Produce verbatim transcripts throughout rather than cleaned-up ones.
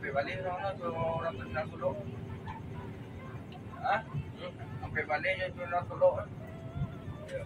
Ampek baleh urang lah, kalau urang terminal Solok. Hah? Hmm? Ampek baleh jo terminal Solok. Yo.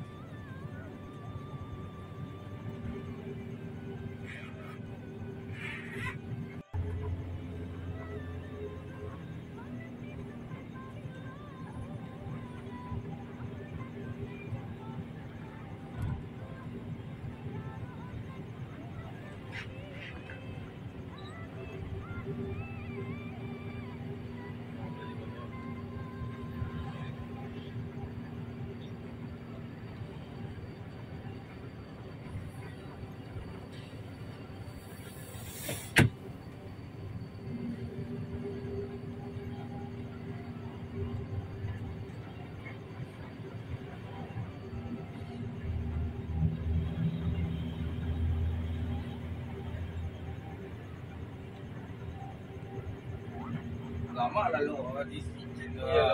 Lama lalu di sini. Iya.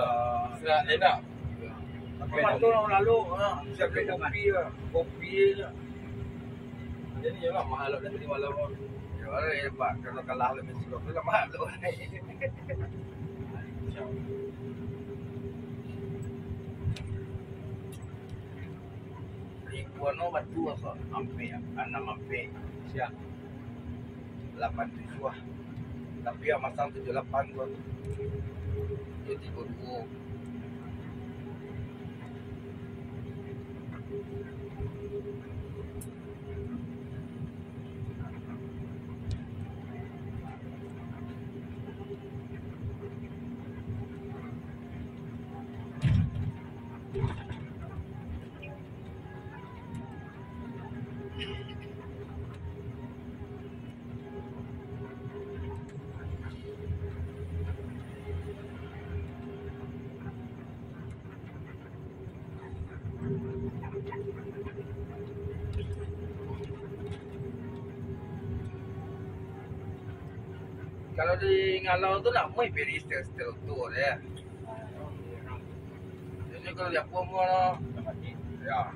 Serak enak. Tapi waktu lalu, ha, siap kopi ya, kopi aja. Jadi ya lah, mahal lah dari malam. Ya, lah, ya, Pak, kalau kalah lebih sikok tu lah mahal tu. Ribuan no batu apa? Ampek, anam ampek. Siap. Lapan tujuh ah. Tapi yang masang tujuh lapan tu. Dia tiga dua. Kalau di Ngalau tu nak mui piri setel-setel tu deh. Jadi kalau dia pun mau, ya.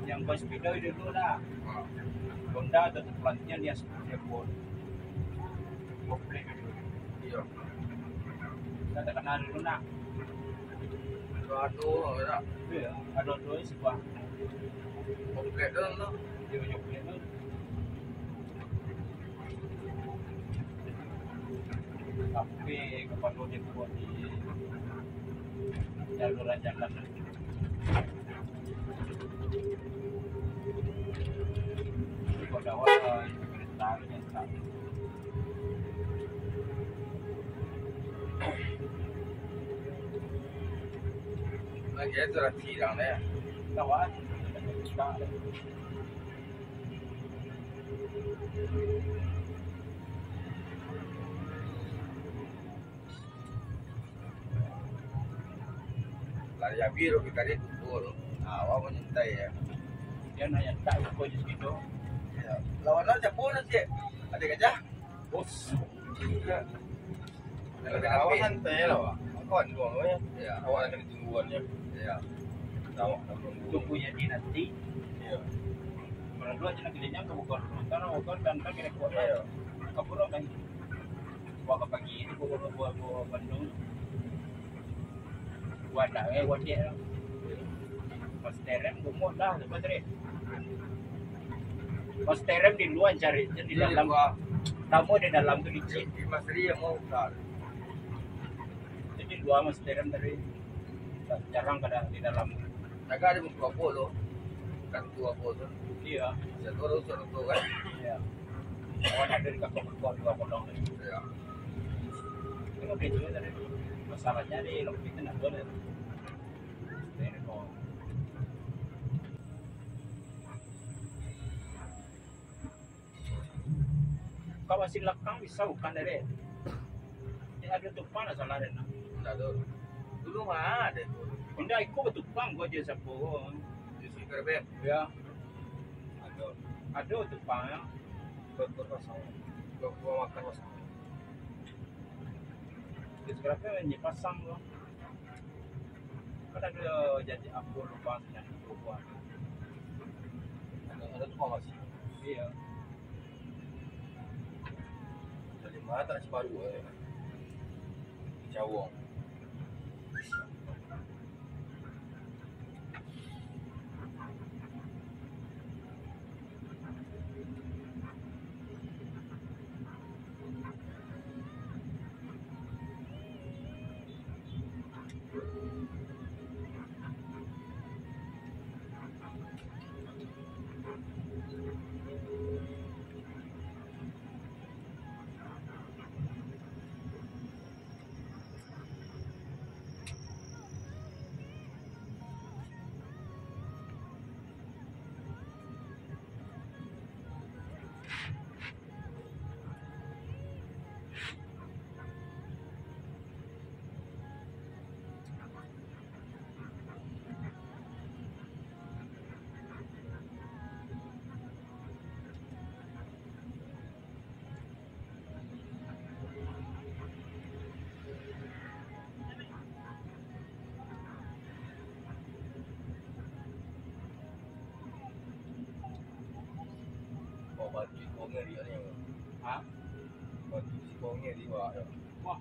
Yang bos pidoi dulu lah. Honda tu pelantian dia sepuluh ribu. Komplek dulu. Iyo. Kita terkenal dulu nak. Ado, ado, ado. Iya, ado dua sebuah. Komplek tu, tu. Iya, komplek tu. Tapi kapalo dia buat di jalur jalan. Kau dah awal, kereta ni tak. Lagi tu lah tirang dia. Kawan. Lari abih tu, kita ni kumpul. Ah, awak manyantai ya. Dia nak nyantai, kumpul di situ. Ya. Lawan lah siapa nanti? Ada gajah? Bos. Kalau awak santai lah, Wak. Kawan dua awak ya. Ya. Awak nak kena tungguan ya. Ya. Awak nak tunggu. Tunggu jadi nanti. Ya. Kalau dua je nak keliling ke bukan. Kalau bukan dan tak kena kuat. Ya. Kabur kan. Buat ke pagi ni, buat, buat, buat, buat bandung. Buat dah, eh, buat dia. Pas terem, gumuk dah, lepas tadi. Pas terem di luar cari, di dalam. Tamu di dalam tu licin. Di Mas Ri yang mau utar. Jadi dua Mas terem tadi. Jarang kada di dalam. Jaga di muka apa tu? Kan tua apa tu? Iya. Satu orang, satu tu kan? Iya. Awak ada di kakak berkuat dua potong ni. Iya. Ini lebih dulu tadi. Masalahnya di lebih kena boleh. Ini kok. Kawasin lakang bisa bukan dari. Ini ada tumpang lah salah deh, nah. Ndak tahu. Dulu mah ada tu. Indak, iko batumpang ko aja siapa ko. Di sini kerben. Ya. Ada. Ada tumpang ya. Buat, buat pasang. Buat, buat makan pasang. Di sekarang kan hanya pasang ko. Kan ada jadi apa lubang dan lubang. Ada, ada tumpang masih. Iya. Jadi mata separuh eh. Cawong. Batu sikongnya dia ni. Ha? Batu sikongnya dia, Wak. Wah.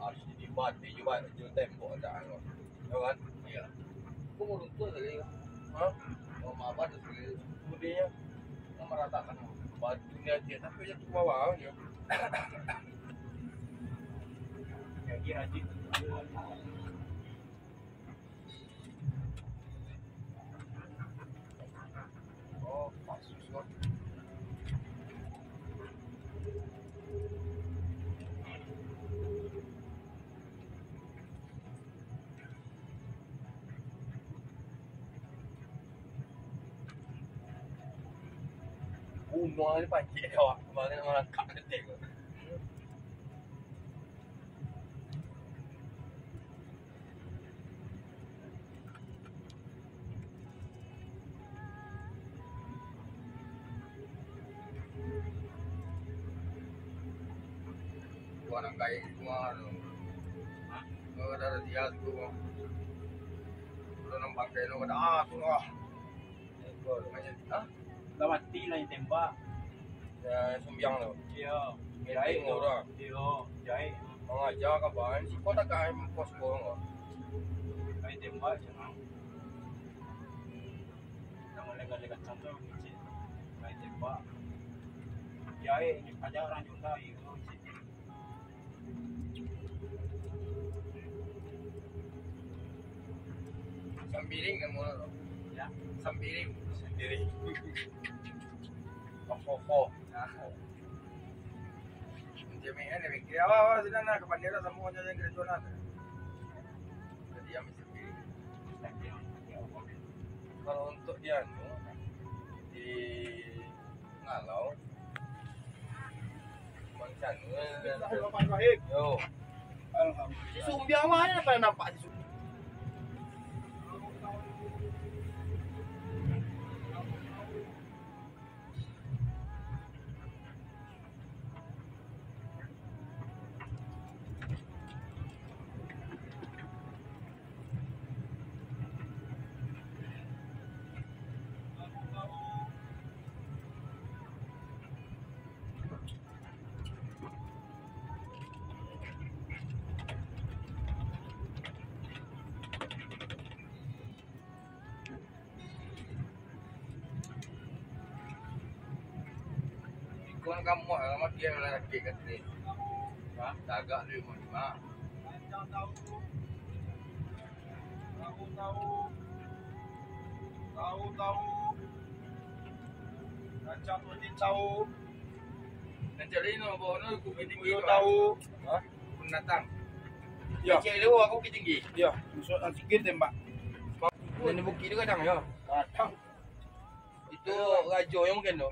Harus jadi batu juga, jadi tembok dah. Yo kan? Iya. Kok mau runtuh tadi? Hah? Mau apa tu tadi? Kemudiannya? Mau meratakan. Batunya dia, tapi jatuh ke bawah, ya. Jadi rajin. Oh, pas. Bunuh ni pancik awak, kemarin orang kak ketik tu. Wah, nang kain semua tu. Hah? Oh, ada, ada dia tu. Udah nampak kain tu, ada, ah, tu lah. Ekor, macam, ah? Lah mati lah ditembak. Ya, Sumbiang tu. Iyo. Jaik tu. Iyo, jaik. Mangaja kaban, siko tak kain posko tu. Kain tembak, jangan. Jangan legal-legal contoh, kecil. Kain tembak. Jaik, ini ada orang Junda, iyo, kecil. Sambiring namo tu. Ya. Sambiring. Sambiring. Oho, ho. Nah. Macam ni kan, dia fikir, "Awak, awak, sudah nah, kapan dia lah sama macam yang kira-kira lah." Jadi, ambil sambiring. Kalau untuk di anu, di Ngalau. Macam mana? Bismillahirrahmanirrahim. Yo. Alhamdulillah. Si Sumbiang mah ado pernah nampak si Sumbiang. Ikon kamuak lah, mati lah sakik kata. Ha? Tagak tu lima lima. Tahu, tahu. Tahu, tahu. Kacang tu ni tahu. Nan cari no, bawa no, Bukittinggi tu. Tahu. Ha? Pendatang. Ya. Cek dulu aku Bukittinggi. Ya, masuk sikit tembak. Nan di bukit tu kadang, ya? Kadang. Itu rajo yang mungkin tu.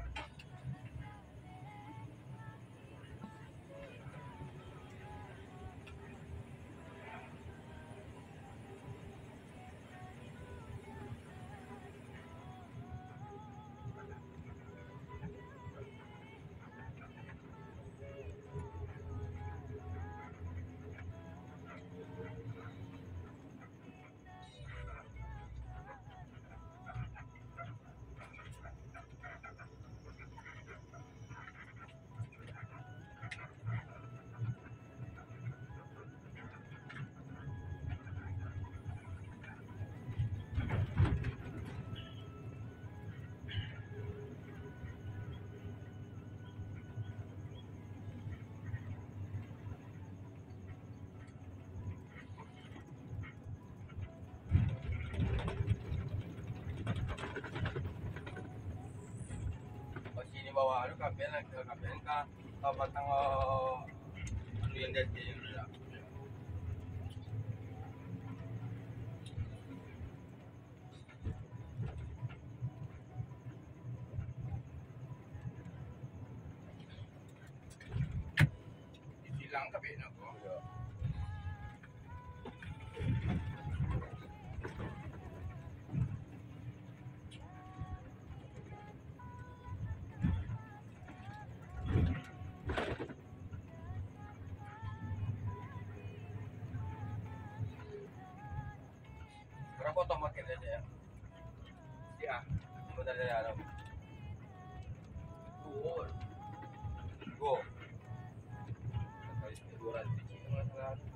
Oh, sini bawah tu kapian lah, kapian ka, ka batang, oh, anu yang jati tu lah. Silang ka beno ko. Iyo. Tambah kene aja ya. Ya. Sebentar ya, ada. Go. Go. Dua ratus biji, dua ratus.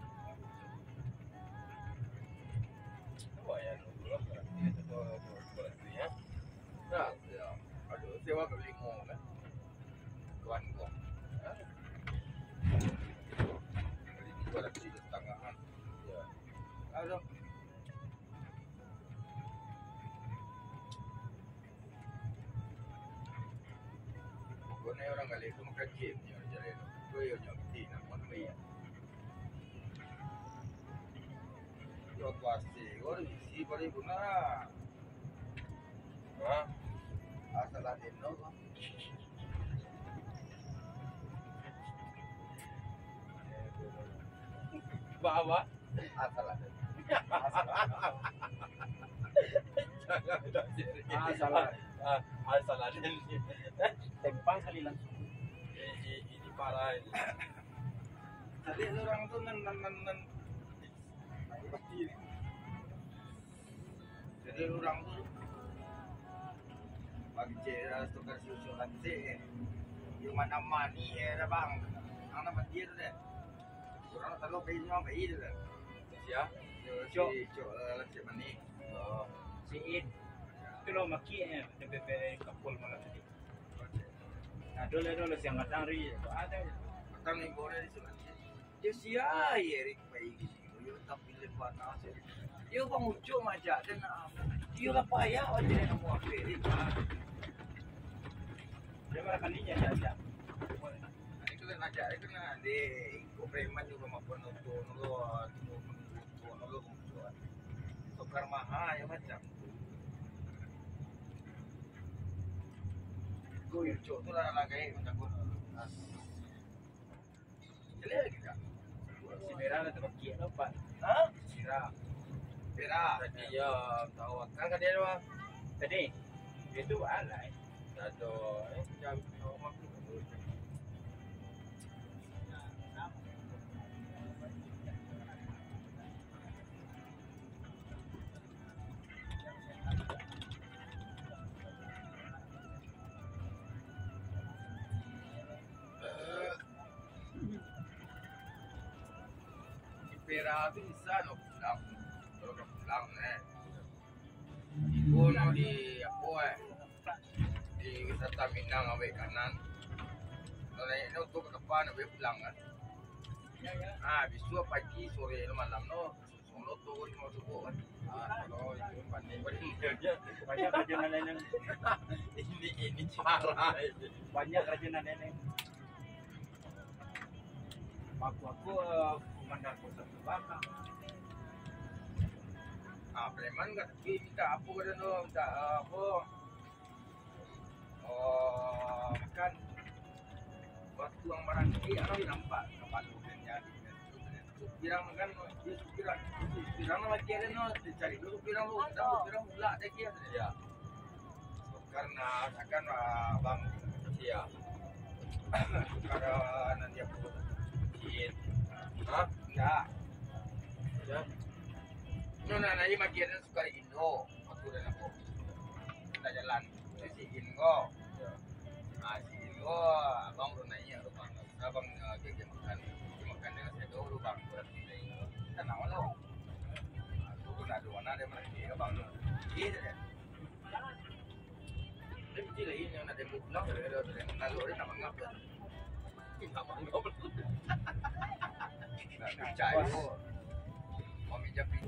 Apa ya? Dua ratus ya. Nah, ya. Aduh, sewa beli limo kan. Tuan gua. Beli dua ratus setengah kan. Ya. Aduh. Pokoknya orang Galeh tu makan cip nyo jaleh tu. Tu yo nyo ti nak mun bai. Yo kuasi, oh isi bari guna. Ha? Asal ado no. Bawa. Asal ado. Asal ado. Jangan dah, serius. Asal ado. Ah, asal ado. Tempang kali langsung. Ini, ini parah ini. Tapi orang tu nan, nan, nan, nan. Pasti. Jadi urang tu bagi cek tukar susu rancik, eh. Yo mana mani, eh, dah, Bang. Ang nama dia tu deh. Urang tak tahu kayu nyo kayu tu deh. Sia? Yo, Cok. Si Cok, eh, rancik mani. Oh. Si In. Itu lo maki, eh, dia bebek kapul malam tadi. Ado lah, ado lah, siang matang hari. Ado. Matang ni boleh di sungai. Yo sia, ye, Erik pai gini. Yo tapi lepas nasi. Yo Bang Ucok majak kan. Yo lah payah aja nak buat Erik. Dia malah kan ni aja aja. Ini kalian ajak itu nah, di ikut preman juga mampu nonton lo, tunggu menunggu nonton lo. Tukar mahal ya macam. Gue Ucok tu lah lagi macam gue. Jelek lagi tak? Si Mira lah terbakiak tu, Pak. Ha? Mira. Mira. Tadi ya, tahu kan kan dia tu, Bang? Tadi? Itu alai. Tak ada. Eh, jam rumah tu. Di Perak tu bisa no pulang. Kalau nak pulang, eh. Ibu no di apa, eh? Di wisata Minang, awek kanan. Kalau naik no tu ke depan, awek pulang kan. Ah, besok pagi, sore, malam no. Solo tu, lima subuh kan. Ah, kalau itu pandai. Banyak kerja nan lain. Ini, ini cara ini. Banyak kerja nan lain. Aku, aku, eh, komandan pusat terbakar. Ah, preman kat tepi minta apa kata tu? Minta, eh, apa? Oh, makan. Waktu ang barangkek, ang nampak kapalo den jadi. Supir ang kan, dia supir ang. Supir ang lagi ada no, dia cari dulu supir ang dulu. Kita supir ang pula dah kia. Ya. Karena akan, ah, bang. Iya. Karena dia pun. Iya. Hah? Enggak. Ya. No, nah, nah, ini makin suka Indo. Aku dah nampak. Kita jalan. Itu si In ko. Ya. Ah, si In ko, abang udah nanya, abang. Abang, ah, dia, dia makan. Dia makan dengan saya tahu, abang. Kita nama lo. Aku pun ada mana dia mana dia, abang. Iya, dia. Tapi dia lain yang nak tembok pulang, kalau dia nak mangap. Nak mangap. Nak percaya. Mami Japi.